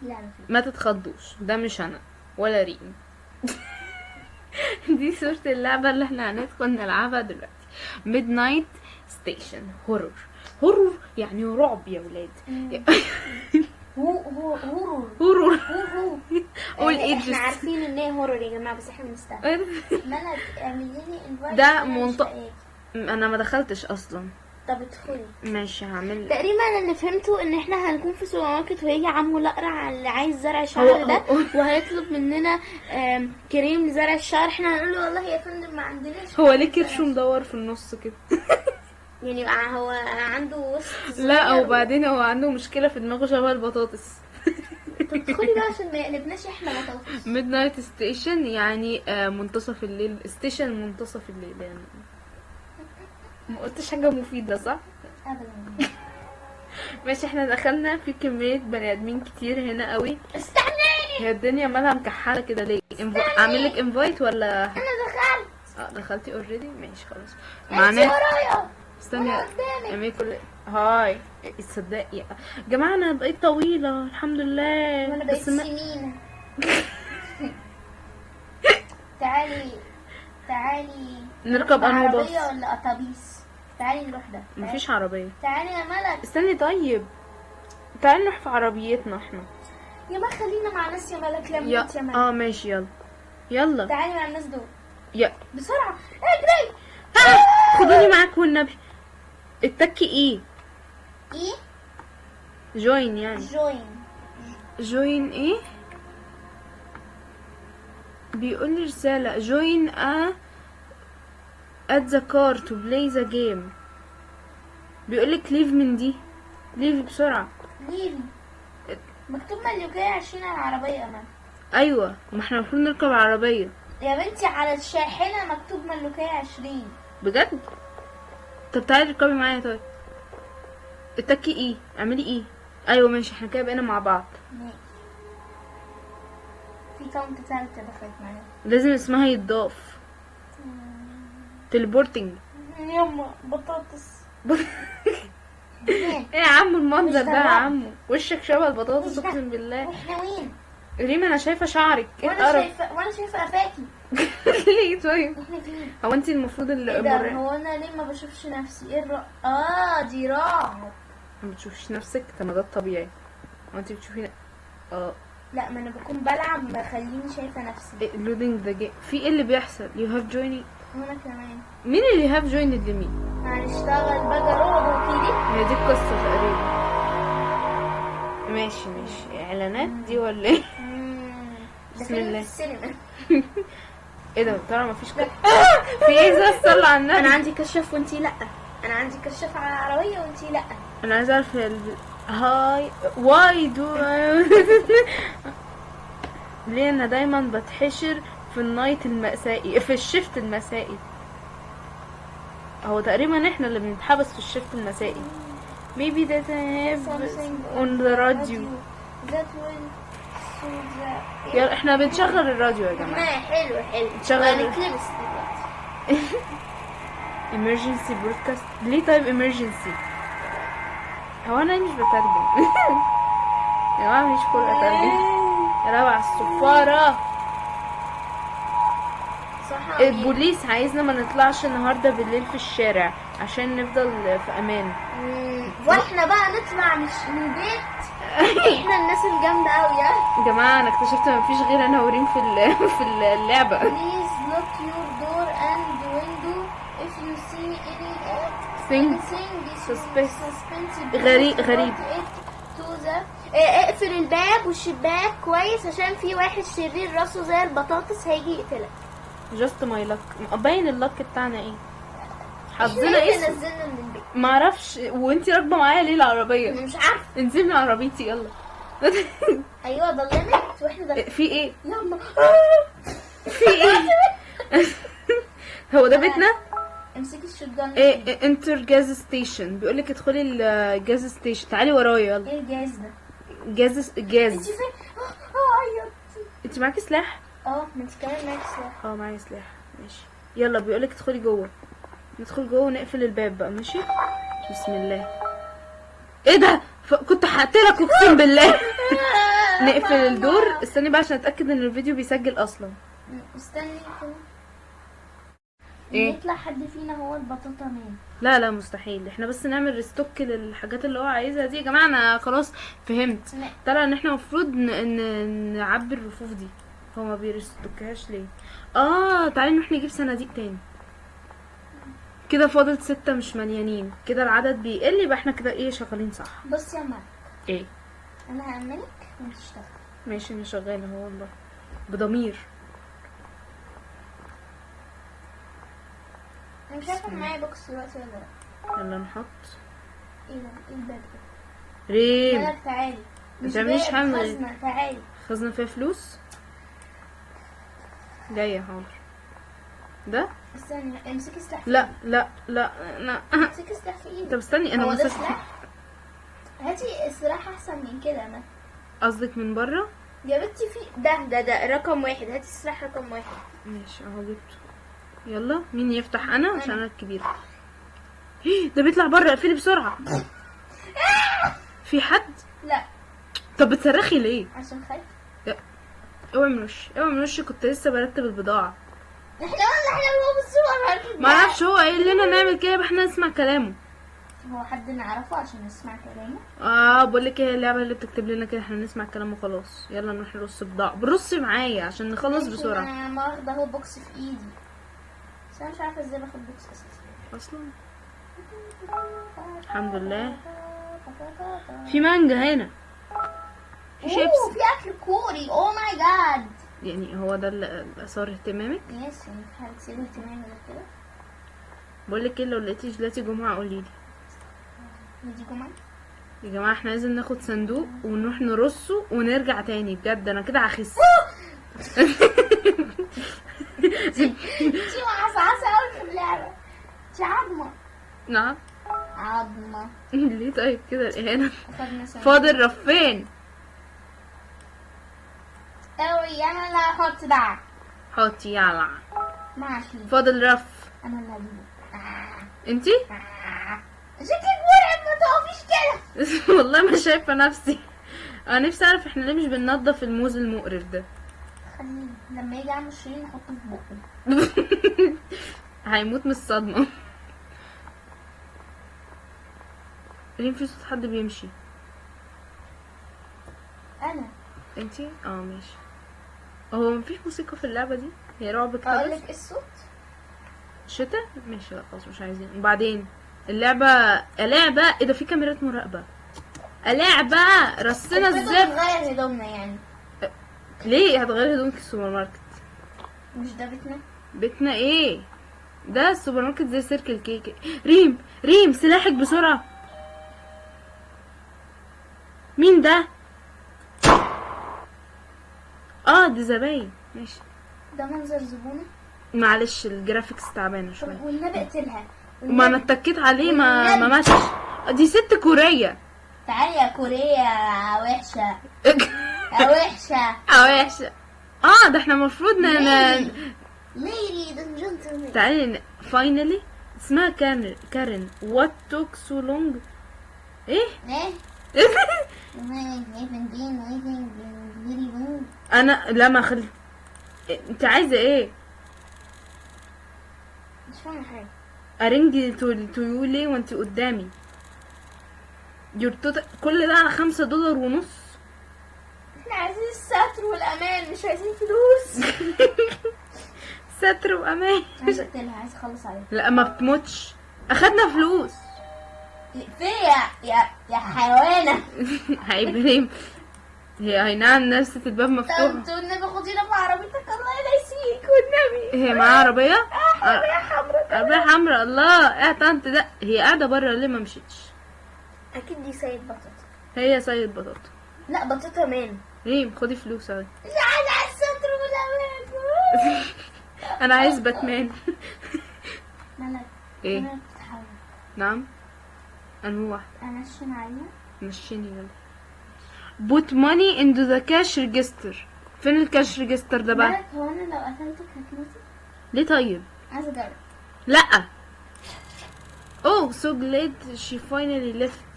لا مفيش. ما تتخضوش، ده مش انا ولا ريم. دي صورة اللعبة اللي احنا هندخل نلعبها دلوقتي، Midnight Station horror. horror يعني رعب يا ولاد. هو هو horror. horror. هو هو. قول ايه؟ احنا عارفين ان هي horror يا جماعه، بس احنا بنستهبل. ملك، اعملي لي invite. ده انا ما دخلتش اصلا. طب ادخلي. ماشي هعمل. تقريبا اللي فهمته ان احنا هنكون في سوبر ماركت، وهيجي عمو الاقرع اللي عايز زرع شعر ده، وهيطلب مننا كريم لزرع الشعر. احنا هنقول له والله يا فندم ما عندناش. هو ليه كرشه مدور في النص كده؟ يعني هو عنده وسط. لا وبعدين هو عنده مشكلة في دماغه شبه البطاطس. طب ادخلي بقى عشان ما يقلبناش احنا بطاطس. Midnight Station يعني منتصف الليل، station منتصف الليل. يعني ما قلتش حاجة مفيدة صح؟ ابدا. ماشي، احنا دخلنا في كمية بني ادمين كتير هنا قوي. استناني، هي الدنيا مالها مكحله كده ليه؟ اعمل لك invite ولا؟ انا دخلت. دخلتي already؟ ماشي خلاص. معانا ورايا. استني اعملي كل hi. تصدقي يا جماعة انا بقيت طويلة الحمد لله. وانا بقيت سمينه. تعالي تعالي نركب انه باص عربية ولا اتوبيس؟ تعالي نروح ده. مفيش عربية. تعالي يا ملك. استني طيب، تعالي نروح في عربيتنا احنا. يا ما خلينا مع ناس يا ملك. لميت يا ملك. ماشي يلا يلا. تعالي مع الناس دول. يا بسرعة اجري. خدوني معاك والنبي. اتكي ايه؟ ايه؟ join يعني. join. join ايه؟ بيقول لي رسالة join at the car to play the game. بيقول لك leave من دي، leave بسرعة. leave مكتوب ملوكية 20 على العربية يا ماما. ايوه ما احنا المفروض نركب عربية يا بنتي. على الشاحنة مكتوب ملوكية 20. بجد؟ طب تعالي اركبي معايا. طيب اتكي ايه؟ اعملي ايه؟ ايوه ماشي، احنا كده بقينا مع بعض. ماشي. في طنط تالتة دخلت معايا، لازم اسمها يتضاف. teleporting. يما بطاطس. ايه يا عم المنظر ده يا عمو؟ وشك شبه البطاطس اقسم بالله. احنا وين؟ ريم انا شايفه شعرك. ايه القرف؟ وانا شايفه قفاكي. ليه طيب؟ احنا فين؟ هو انت المفروض اللي إيه؟ هو انا ليه ما بشوفش نفسي؟ ايه دي رعب. ما بتشوفيش نفسك؟ طب ما ده الطبيعي. هو انت بتشوفي؟ لا ما انا بكون بلعب بخليني شايفه نفسي. loading the game. في ايه اللي بيحصل؟ you have joining. وانا كمان. مين اللي have joined لمين؟ هنشتغل بقى رعب وكده. هي دي القصة تقريبا. ماشي ماشي. اعلانات دي ولا ايه؟ بسم الله. السينما. ايه ده؟ ترى مفيش في ايه؟ ده صلى على النبي. انا عندي كشاف وانتي لا. انا عندي كشاف على العربية وانتي لا. انا عايزه اعرف hi why do ليه انا دايما بتحشر في ال night المسائي، في ال shift المسائي؟ هو تقريبا احنا اللي بنتحبس في ال shift المسائي. Maybe that I have on the radio. That will suit the. يلا احنا بنشغل الراديو يا جماعة. حلو حلو. نشغل. هنتلبس دلوقتي. Emergency broadcast. ليه طيب emergency؟ هو انا مش بترجم. يا جماعة مش كل اترجم. يا لهوي على الصفارة. صح. البوليس عايزنا ما نطلعش النهارده بالليل في الشارع عشان نفضل في امان. واحنا بقى نطلع مش من البيت. احنا الناس الجامدة قوي يا جماعة. انا اكتشفت ما فيش غير انا وريم في في اللعبة. Please lock your door and window if you see any thing suspicious. غريب. اقفل الباب والشباك كويس عشان في واحد شرير راسه زي البطاطس هيجي يقتلك. just my luck. باين ال luck بتاعنا ايه؟ حظنا ايه؟ نزلنا من البيت معرفش. وانتي راكبه معايا ليه العربية؟ مش عارفه. انزلي من عربيتي يلا. ايوه ضلمت واحنا دخلنا. في ايه؟ يلا في ايه؟ هو ده بيتنا؟ امسكي ال shotgun. ايه enter gas station. بيقول لك ادخلي ال gas station. تعالي ورايا يلا. ايه الجاز ده؟ جاز جاز. انت فين؟ عيطتي. انت معاكي سلاح؟ اه ما انت كمان معاكي سلاح. اه معايا سلاح. ماشي يلا. بيقول لك ادخلي جوه. ندخل جوه ونقفل الباب بقى. ماشي بسم الله. ايه ده؟ كنت هقتلك اقسم بالله. نقفل الدور. استني بقى عشان اتاكد ان الفيديو بيسجل اصلا. استني كده. ايه؟ يطلع حد فينا هو البطاطا man. لا لا مستحيل، احنا بس نعمل restock للحاجات اللي هو عايزها دي. يا جماعة انا خلاص فهمت، طلع ان احنا المفروض نعبي الرفوف دي. هو ما بي restock هاش ليه؟ تعالي نروح نجيب صناديق تاني. كده فاضل 6 مش مليانين، كده العدد بيقل، يبقى احنا كده ايه شغالين صح. بصي يا مالك. ايه؟ انا هأمنك وانت تشتغلي. ماشي انا شغالة اهو والله بضمير. انا مش عارفه معايا box دلوقتي ولا لا. يلا نحط. ايه ده؟ ايه الباب ده؟ ريم مالك تعالي. ما تعمليش حمل. خزنه تعالي. خزنه فيها فلوس؟ جاية حاضر. ده؟ استني امسكي سلاح. لا لا لا لا امسكي سلاح في ايدك. طب استني انا هو ده سلاح؟ هاتي السلاح احسن من كده. انا قصدك من بره؟ يا بنتي في ده ده ده رقم 1. هاتي السلاح رقم 1. ماشي اهو جبته. يلا مين يفتح؟ انا عشان انا الكبيرة. ده بيطلع بره، اقفلي بسرعة. في حد؟ لا. طب بتصرخي ليه؟ عشان خايفة. اوعي من وشي، اوعي من وشي، كنت لسه برتب البضاعة. احنا قلنا احنا هو بالصور. ما اعرفش هو قايل لنا نعمل كده، يبقى احنا نسمع كلامه. هو حد نعرفه عشان نسمع كلامه؟ بقول لك ايه، اللعبة اللي بتكتب لنا كده احنا نسمع كلامه خلاص. يلا نروح نرص بضاعة. برصي معايا عشان نخلص بسرعة. انا واخده اهو box في ايدي، بس انا مش عارفه ازاي باخد box اساسا اصلا. الحمد لله في مانجا هنا، في شيبس، في اكل كوري. oh my God. يعني هو ده اللي اثار اهتمامك؟ yes، يعني في حاجة تثير اهتمامي غير كده؟ بقول لك ايه، لو لقيتي جيلاتي جمعه قولي لي. دي جمعه يا جماعة؟ احنا لازم ناخد صندوق ونروح نرصه ونرجع تاني بجد، انا كده هخس. انتي معصعصه قوي في اللعبة، انتي عظمه. نعم عظمه. ليه طيب كده الاهانة؟ فاضل رفين. اوي انا اللي هحط ده. حطي يلا. ماشي. فاضل رف. انا اللي هجيبه. انتي؟ شكلك مرعب، ما تقفيش كده. والله ما شايفه نفسي. انا نفسي اعرف احنا ليه مش بننضف الموز المقرف ده. خليه لما يجي عم شيرين نحطه في بقه. هيموت من الصدمة. ريم في صوت حد بيمشي. انا. انتي؟ ماشي. هو مفيش موسيقى في اللعبة دي؟ هي رعب كده. اقول لك الصوت؟ شتا؟ ماشي لا خلاص مش عايزين. وبعدين اللعبة لعبة ايه ده؟ في كاميرات مراقبة. لعبة رصينا الزفت. نغير هدومنا يعني. ليه هتغيري هدومك في السوبر ماركت؟ مش ده بيتنا؟ بيتنا ايه؟ ده السوبر ماركت زي Circle K. ريم ريم سلاحك بسرعة. مين ده؟ دي زباين. ماشي. ده منظر زبونة؟ معلش ال graphics تعبانة شوية. والنبي اقتلها. ما انا اتكيت عليه ما مشش. دي ست كورية. تعالي يا كورية وحشة. يا وحشة. يا وحشة. ده احنا المفروض ladies and gentlemen. تعالي finally. اسمها كارين. what took so long؟ ايه؟ ايه؟ انا لا ما خلت. انت عايزه ايه؟ مش فاهمه حاجة. ارنج to you ليه وانت قدامي؟ your total كل ده على $5.50. احنا عايزين الستر والامان، مش عايزين فلوس. ستر وامان. عايزه اقتلها، عايزه اخلص عليها. لا ما بتموتش، اخدنا فلوس. اقفلي يا حيوانه. عيب ريم. هي اي نعم نفس الباب مفتوح. طب والنبي خدينا في عربيتك، الله ينسيك والنبي. هي معاها عربية؟ عربية حمراء. عربية حمراء. الله ايه طنط ده؟ هي قاعدة بره ليه ما مشيتش؟ اكيد دي سيد بطاطا. هي سيد بطاطا. لا بطاطا man. ريم خدي فلوس اهي. مش عايزه على الستر والامان. انا عايز باتمان. مالك؟ ايه؟ انا بتتحول. نعم؟ انهو واحدة؟ امشي معايا؟ مشيني يلا. put money into the cash register. فين ال cash register ده بقى؟ مالك هو انا لو قتلتك هتموتي؟ ليه طيب؟ عايزه اجرب. لا. oh so glad she finally left.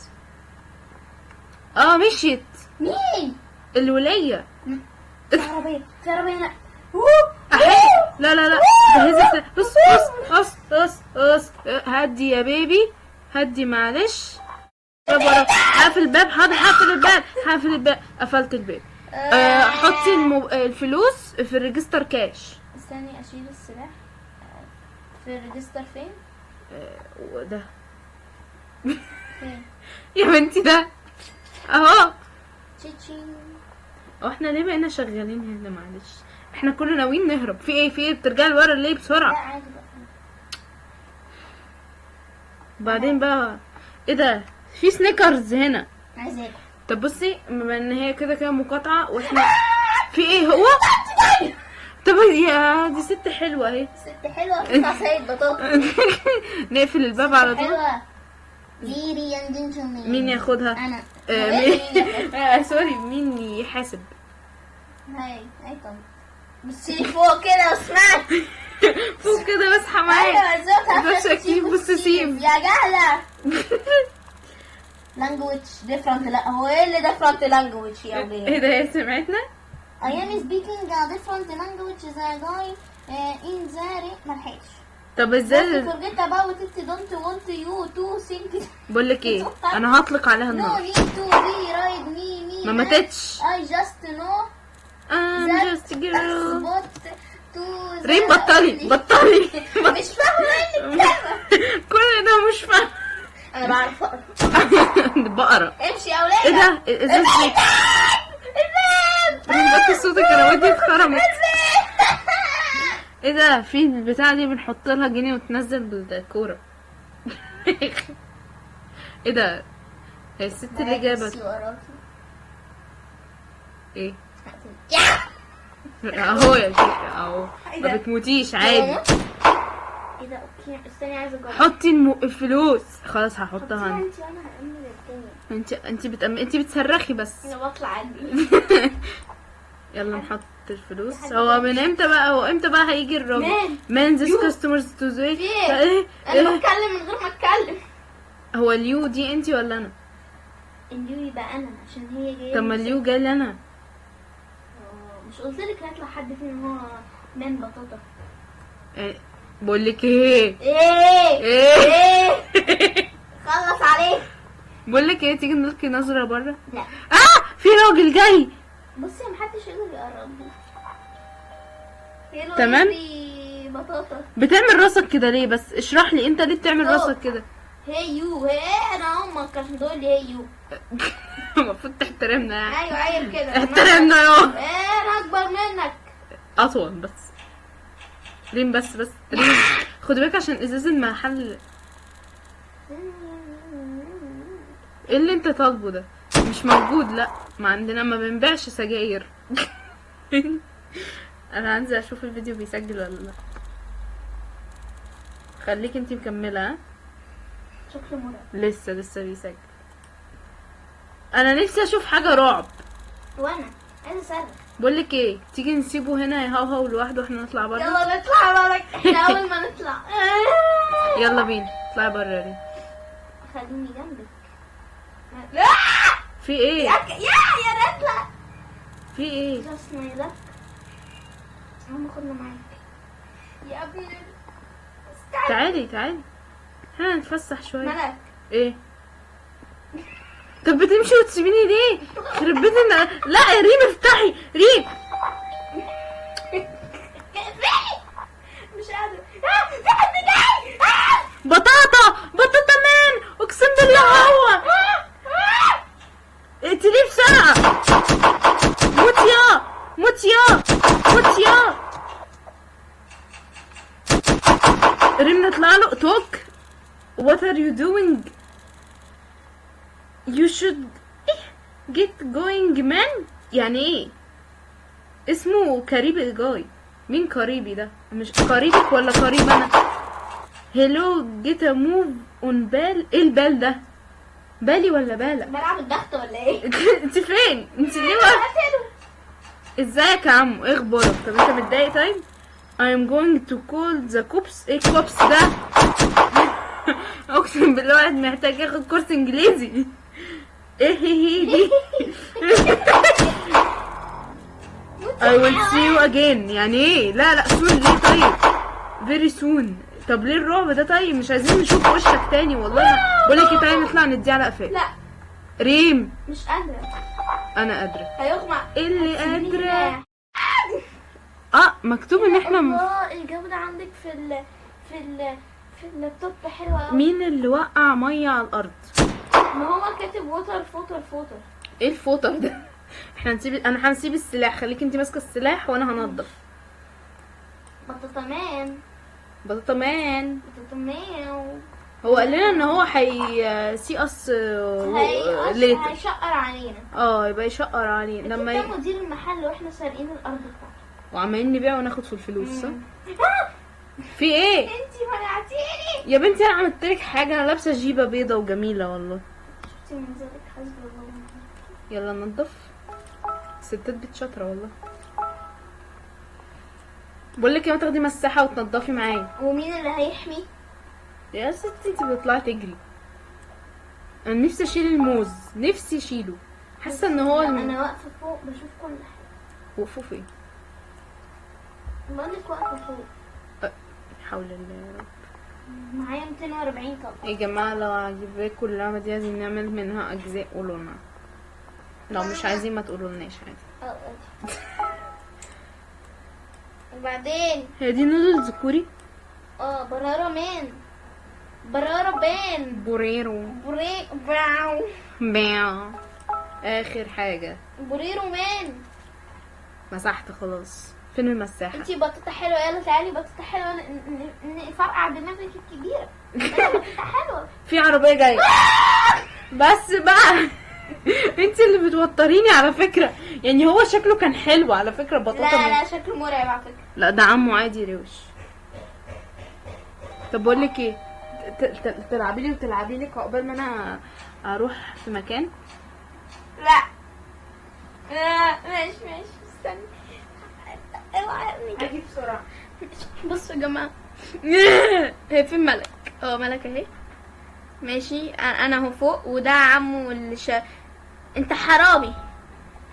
مشيت. مين؟ الوليه. في عربية، في عربية هنا. لا لا لا، جهزي. بص بص بص بص، هدي يا baby، هدي معلش. قافل الباب، حاضر، هقفل الباب، هقفل الباب، قفلت الباب. حطي الفلوس في ال register cash. استني اشيل السلاح. في ال register فين؟ ده فين يا بنتي؟ ده اهو. تشين. واحنا ليه بقينا شغالين هنا؟ معلش احنا كنا ناويين نهرب. في ايه؟ في ايه؟ بترجعي لورا ليه بسرعة؟ لا عادي بقى. بعدين بقى ايه ده؟ في Snickers هنا. عايزه اكل. طب بصي، بما ان هي كده كده مقاطعه واحنا في ايه هو؟ طب يا دي ست حلوة اهي. ست حلوة بتاع سيد بطاطس. نقفل الباب على طول. حلوة. lady and gentleman. مين ياخدها؟ انا. مين؟ sorry، مين يحاسب؟ hi hi. طب بصي فوق كده واسمعي. فوق كده بصحى معاك. ايوه بص اكيد، بص سيب يا جهله. language different. لا هو ايه اللي different language يا وليه؟ ايه ده؟ هي سمعتنا؟ I am speaking a different language the guy in the ملحقش. طب ازاي؟ forget about it, don't want you to think. بقول لك ايه، انا هطلق عليها النار. No need to be ride me me. ما ماتتش. I just know I'm just a girl. to ريم بطلي بطلي. مش فاهمه ايه اللي بتتكلم. كل ده مش فاهمه. انا بعرف اقرا. بقرا. امشي يا اولاد. ايه ده؟ ازاي؟ الباب. ريم بطي صوتك، انا ودي اتخرمت. ايه ده؟ في البتاعه دي بنحط لها جنيه وتنزل بالكورة. ايه ده؟ هي الست اللي جابت ايه؟ اهو يا شيخ اهو، ما بتموتيش عادي. ايه ده؟ okay استني عايزه اجرب. حطي الفلوس. خلاص هحطها انا. انت وانا هأمن التاني. انت بتصرخي بس. انا بطلع عندي. يلا نحط الفلوس. هو من امتى بقى؟ هو امتى بقى هيجي الراجل؟ man this customers to the. ايه؟ انا بتكلم من غير ما اتكلم. هو ال you دي انت ولا انا؟ ال you يبقى انا عشان هي جاية. طب ما ال you جاي انا. مش قلت لك هيطلع حد فينا هو man بطاطا؟ ايه بقول لك ايه؟ ايه ايه؟ خلص عليك. بقول لك ايه، تيجي نلقي نظره بره؟ لا. في راجل جاي. بصي محدش يقدر يقرب. تمام. بطاطا بتعمل راسك كده ليه بس؟ اشرح لي انت ليه بتعمل راسك كده؟ hey you. hey انا امك عشان تقول لي hey you. المفروض تحترمنا يعني. ايوه عيب كده، احترمنا يا. ايه انا اكبر منك. اطول بس. ريم بس بس ريم خدي بالك عشان ازاز المحل. ايه اللي انت طالبه ده؟ مش موجود. لا ما عندنا، ما بنبيعش سجاير. انا هنزل اشوف الفيديو بيسجل ولا لا. خليك انتي مكملة. ها شكله مرعب. لسه لسه بيسجل. انا نفسي اشوف حاجة رعب. وانا عايزه اسالك. بقول لك ايه، تيجي نسيبه هنا يهوهو لوحده واحنا نطلع بره؟ يلا نطلع بره احنا اول ما نطلع. يلا بينا اطلعي بره يا ريم. خليني جنبك. لا في ايه؟ يا يا نطلع. في ايه؟ just my luck. عم خدنا معاك يا ابني. تعالي تعالي احنا نتفسح شوية. مالك؟ ايه؟ طب بتمشي وتسيبيني ليه؟ يخرب بيت. لا يا ريم افتحي. ريم مش قادرة. في حد جاي. بطاطا بطاطا man، اقسم بالله هو. اقتليه بسرعة. موت يا موت يا موت يا ريم. نطلع له. talk. What are you doing? You should get going man. يعني ايه؟ اسمه كاريبي جاي. مين كاريبي ده؟ مش قريبك ولا قريب انا؟ hello get a move on pal. ايه ال pal ده؟ بالي ولا بالك؟ بلعب الضغط ولا ايه؟ انت فين؟ انت ليه واقفة؟ ازيك يا عمو؟ ايه اخبارك؟ طب انت متضايق؟ طيب I am going to call the cops. ايه cops ده؟ اقسم بالله واحد محتاج ياخد كورس انجليزي. ايه هي دي؟ I will see you again. يعني ايه؟ لا لا soon ليه طيب؟ very soon. طب ليه الرعب ده طيب؟ مش عايزين نشوف وشك تاني والله. بقول لك ايه، تعالي نطلع نديه على قفاه. لا ريم مش قادرة. انا قادرة. هيغمى. ايه اللي قادرة؟ مكتوب ان احنا الله، الجودة عندك في ال في ال في اللابتوب حلوة قوي. مين اللي وقع مية على الارض؟ ما هو كاتب water footer footer. ايه ال footer ده؟ احنا هنسيب، انا هنسيب السلاح، خليك انت ماسكه السلاح وانا هنضف. بطاطا man. بطاطا man. بطاطا man. هو قال لنا ان هو هي see us later. هيشقر علينا. يبقى يشقر علينا لما ده مدير المحل واحنا سارقين الارض بتاعته وعمالين نبيع وناخد في الفلوس، صح؟ في ايه؟ انتي منعتيني يا بنتي. انا عملت لك حاجة؟ انا لابسه جيبه بيضة وجميلة والله. شفتي منظرك؟ حسبي الله ونعم الوكيل. يلا ننضف. الستات بيت شاطرة والله. بقول لك يا ما تاخدي مساحة وتنضفي معايا. ومين اللي هيحمي؟ يا ستي انت بتطلعي تجري. انا نفسي اشيل الموز، نفسي اشيله، حاسه ان هو انا واقفة فوق بشوف كل حاجة. وقفوا فين؟ بقول لك واقفة فوق. حول الله يا رب. معايا 240 طبق. يا جماعة لو عجبتكم اللعبة دي عايزين نعمل منها اجزاء قولوا لنا، لو مش عايزين ما تقولولناش عادي. وبعدين هي دي نودلز كوري؟ برارة man، برارة بان، بوريرو، بوري براو باو. اخر حاجة بوريرو man. مسحت خلاص. فين المساحة؟ انتي بطاطا حلوة، يلا تعالي بطاطا حلوة نفرقع دماغك الكبيرة. بطاطا حلوة. في عربية جاية. بس بقى انتي اللي بتوتريني على فكرة. يعني هو شكله كان حلو على فكرة بطاطا. لا لا شكله مرعب على فكرة. لا ده عمه عادي روش. طب بقول لك ايه، تلعبي لي وتلعبي لك عقبال ما انا اروح في مكان. لا ماشي ماشي استني. اوعى اجي بسرعة. بصوا يا جماعة هي فين ملك؟ ملك اهي. ماشي انا اهو فوق، وده عمو اللي انت حرامي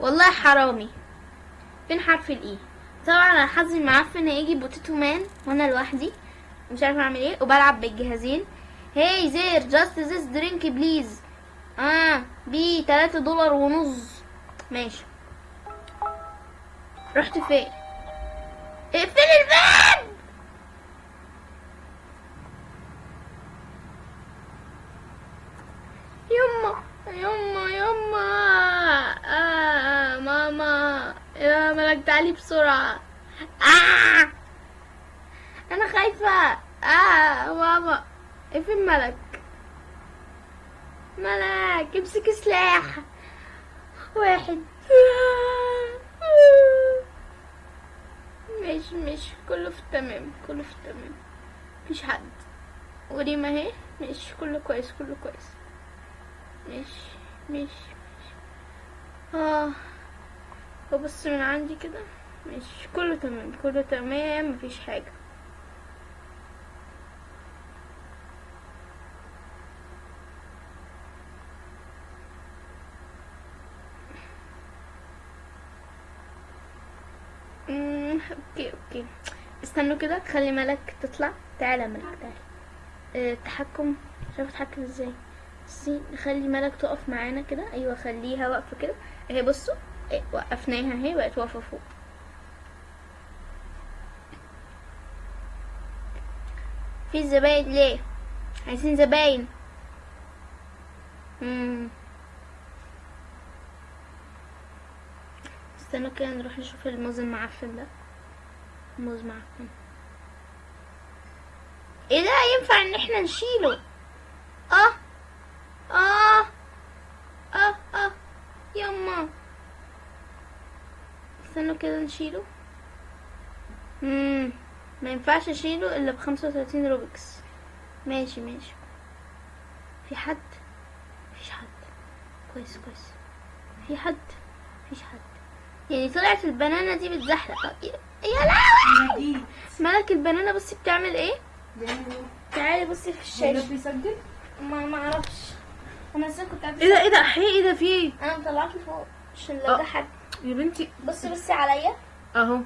والله حرامي. فين حرف ال E؟ طبعا انا حظي المعفن هيجي potato man وانا لوحدي مش عارفه اعمل ايه، وبلعب بالجهازين. hey there just this drink please. ب $3.50. ماشي. رحت فين؟ اقفل الباب. يما يما يما، ماما يا ملك تعالي بسرعة. انا خايفة. ماما اقفل. ملك ملك امسك سلاح. واحد. ماشي ماشي كله في التمام، كله في التمام، مفيش حد. وريما اهي. ماشي كله كويس، كله كويس. ماشي ماشي ماشي. ببص من عندي كده. ماشي كله تمام، كله تمام، مفيش حاجة. okay okay استنوا كده، خلي ملك تطلع. تعالى ملك تعالى. التحكم مش عارفه اتحكم ازاي. بصي نخلي ملك تقف معانا كده. ايوه خليها واقفة كده اهي. بصوا إيه، وقفناها اهي، بقت واقفة فوق. في زباين ليه؟ عايزين زباين. استنوا كده نروح نشوف الموز المعفن ده. موز معفن ايه ده؟ ينفع ان احنا نشيله؟ اه اه اه اه يما استنوا كده نشيله. ما ينفعش اشيله الا ب35 Robux. ماشي ماشي. في حد؟ مفيش حد. كويس كويس. في حد؟ مفيش حد. يعني طلعت ال banana دي بتزحلق. يا لهوي ملك ال banana بصي بتعمل ايه؟ تعالي بصي في الشاشة. بيسجل؟ ما اعرفش انا اصلا كنت عارفه. ايه ده ايه ده احيي ايه ده في ايه؟ انا مطلعاكي فوق عشان لو جه حد. يا بنتي بصي بصي عليا. اهو.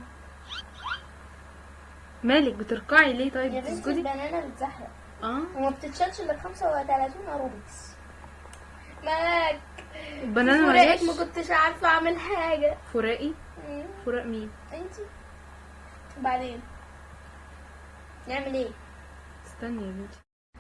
مالك بتركعي ليه طيب؟ يا بنتي ال banana بتزحلق. وما بتتشالش الا ب 35 Robux. مالك ال banana فراقك ما كنتش عارفه اعمل حاجة. فراقي؟ فراق مين؟ انتي. بعدين نعمل ايه؟ استني يا بنتي.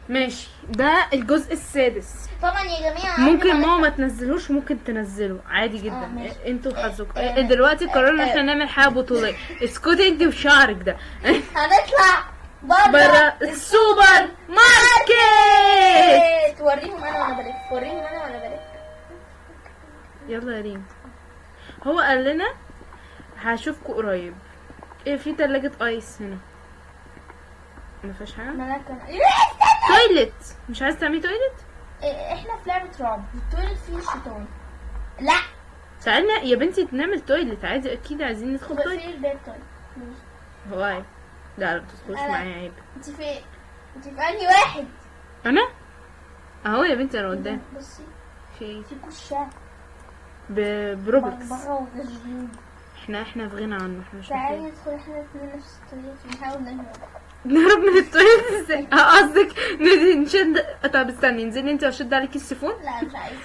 ماشي، ده الجزء السادس. طبعا يا جماعة ممكن ماما ما تنزلوش، ممكن تنزله عادي جدا. انتوا وحظكم. دلوقتي قررنا احنا نعمل حاجة بطوليه. اسكتي انت وشعرك ده. هنطلع بره السوبر ماركت. وريهم انا وانا بلف، وريهم انا وانا بلف. يلا يا ريم. هو قال لنا هشوفكم قريب. ايه في تلاجة ice هنا؟ ما فيهاش حاجة؟ ملاك toilet. مش عايز تعملي toilet؟ احنا في لعبه رعب، ال toilet فيه الشيطان. لا تعالنا يا بنتي نعمل toilet عادي، اكيد عايزين ندخل toilet. في البيت toilet. هو ايه؟ لا لا ما تدخلوش معايا عيب. انت في انت في انهي واحد؟ انا؟ اهو يا بنتي انا قدام. بصي في ايه؟ في كشاف ب Robux. احنا في غنى عنه، احنا مش تعالي ندخل احنا الاثنين نفس ال toilet ونحاول نهرب. نهرب من ال toilet ازاي؟ قصدك نشد. طب استني انزلي انت واشد عليكي السيفون. لا مش عايزه.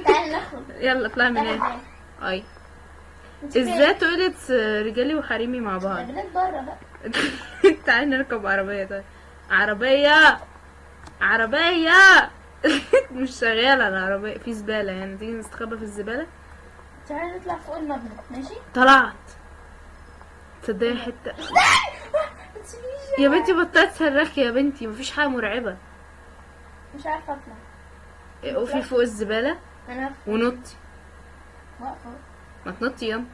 تعالي نخرج. يلا اطلعي من هنا. اي ازاي toilet رجالي وحريمي مع بعض؟ بنات بره بقى. تعالي نركب عربية. طيب عربية عربية. مش شغالة العربية، في زبالة يعني، تيجي نستخبى في الزبالة. تعالي نطلع فوق المبنى. ماشي. طلعت. تصدقي حتة يا بنتي بطلت تصرخي يا بنتي، مفيش حاجة مرعبة. مش عارفه اطلع. اقفي فوق الزبالة انا ونطي. واقفة. ما تنطي يلا.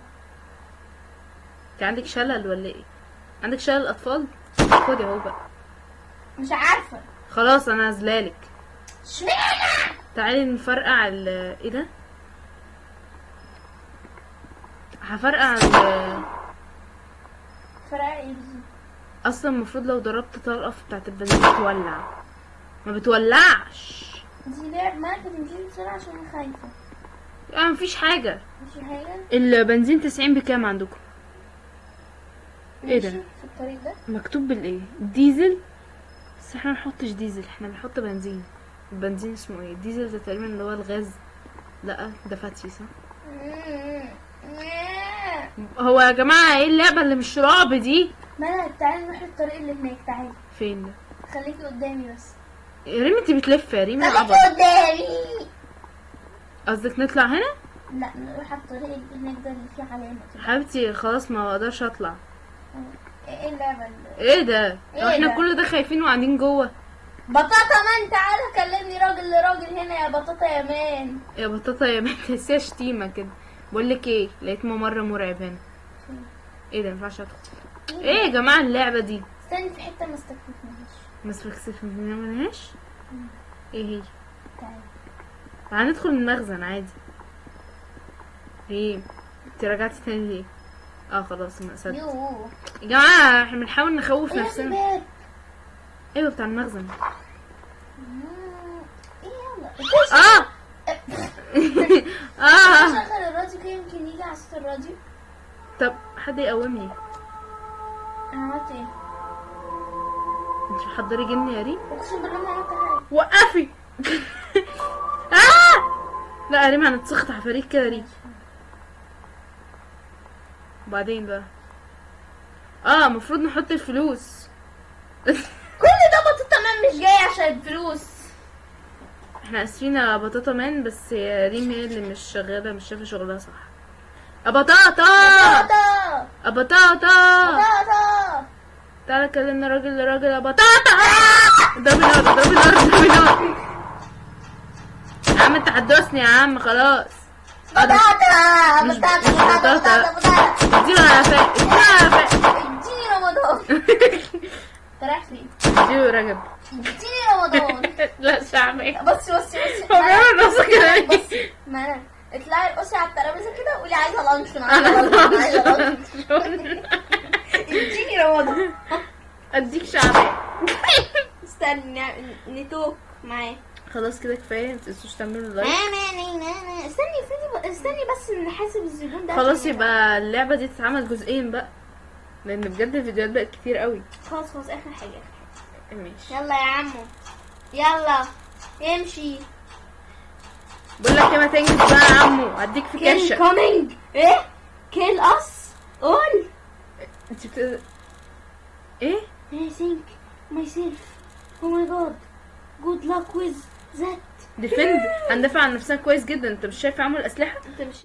انت عندك شلل ولا ايه؟ عندك شلل اطفال؟ خدي اهو بقى. مش عارفه. خلاص انا هزلالك. اشمعنى؟ تعالي نفرقع ال ايه ده؟ هفرقع ال فرقع ايه بالظبط؟ اصلا المفروض لو ضربت طلقه في بتاعت البنزين تولع، ما بتولعش. دي لعب ما تمشيش بسرعة عشان انا خايفة. مفيش حاجة. مفيش حاجة. البنزين 90 بكام عندكم؟ ايه ده؟ في الطريق ده مكتوب بالايه؟ ديزل. بس احنا ما بنحطش ديزل، احنا بنحط بنزين. البنزين اسمه ايه؟ الديزل ده تقريبا اللي هو الغاز. لا ده فاتي صح؟ هو يا جماعة ايه اللعبة اللي مش رعب دي؟ مالك؟ تعالي نروح الطريق اللي هناك. تعالي. فين ده؟ خليكي قدامي بس. يا ريم انت بتلفي يا ريم. خليكي قدامي. قصدك نطلع هنا؟ لا نروح على الطريق اللي هناك ده اللي فيه علامة كده. حبيبتي خلاص ما بقدرش اطلع. ايه اللعبة اللي ايه ده؟ إيه احنا ده؟ كل ده خايفين وقاعدين جوه. بطاطا man تعالى كلمني راجل لراجل هنا يا بطاطا يا man. يا بطاطا يا man. تحسيها شتيمه كده. بقول لك ايه، لقيت ممر مرعب هنا. ايه ده؟ ما ينفعش ادخل. ايه يا جماعة اللعبة دي؟ استني في حتة ما استكشفناهاش. ما استكشفناهاش؟ ايه هي؟ تعالي تعالى ندخل المخزن عادي. ايه انت رجعتي تاني ليه؟ خلاص ما صدقت. يا جماعة احنا بنحاول نخوف نفسنا. ايوه بتاع المخزن. ايه يلا. شغل الراديو كده يمكن يجي على صوت الراديو. طب حد يقومني. انا عملت ايه؟ انت محضري جن يا ريم؟ اقسم بالله ما عملت حاجة. وقفي. لا يا ريم هنتسخط عفاريت كده يا ريم. وبعدين بقى المفروض نحط الفلوس. كل ده بطاطا man مش جاي عشان الفلوس. احنا اسفين يا بطاطا man، بس يا ريم هي اللي مش شغالة، مش شايفه شغلها صح. يا بطاطا يا بطاطا بطاطا تعالى كلمنا راجل لراجل يا بطاطا. اضربي نار اضربي نار اضربي نار. يا عم انت هتدوسني يا عم خلاص. بطاطا بطاطا بطاطا بطاطا. اديله على فاق، اديله على فاق. اديني رمضان. انت رايح فين؟ اديله رجب. اديني رمضان. لا شعبي. بصي بصي بصي. هو بيعمل نفسه كده ليه؟ بصي ما انا اطلعي ارقصي على الترابيزة كده وقولي عايزه لانشون عايزه لانشون عايزه لانشون. اديني رمضان. اديك شعبي. استني نتوك معاه. خلاص كده كفاية، متنسوش تعملوا like. استني استني استني بس نحاسب الزبون ده خلاص عشان يبقى اللعبة دي تتعمل جزئين بقى، لان بجد الفيديوهات بقت كتير قوي. خلاص خلاص، اخر حاجة اخر حاجة. ماشي. يلا يا عمو، يلا امشي. بقول لك ايه، ما تنجز بقى يا عمو، هديك في kill كرشك. coming. ايه؟ kill us all. انت بت ايه؟ I think myself. Oh my god. Good luck with that. defend، هندافع عن نفسنا كويس جدا. انت مش شايف عمو الاسلحة؟ انت مش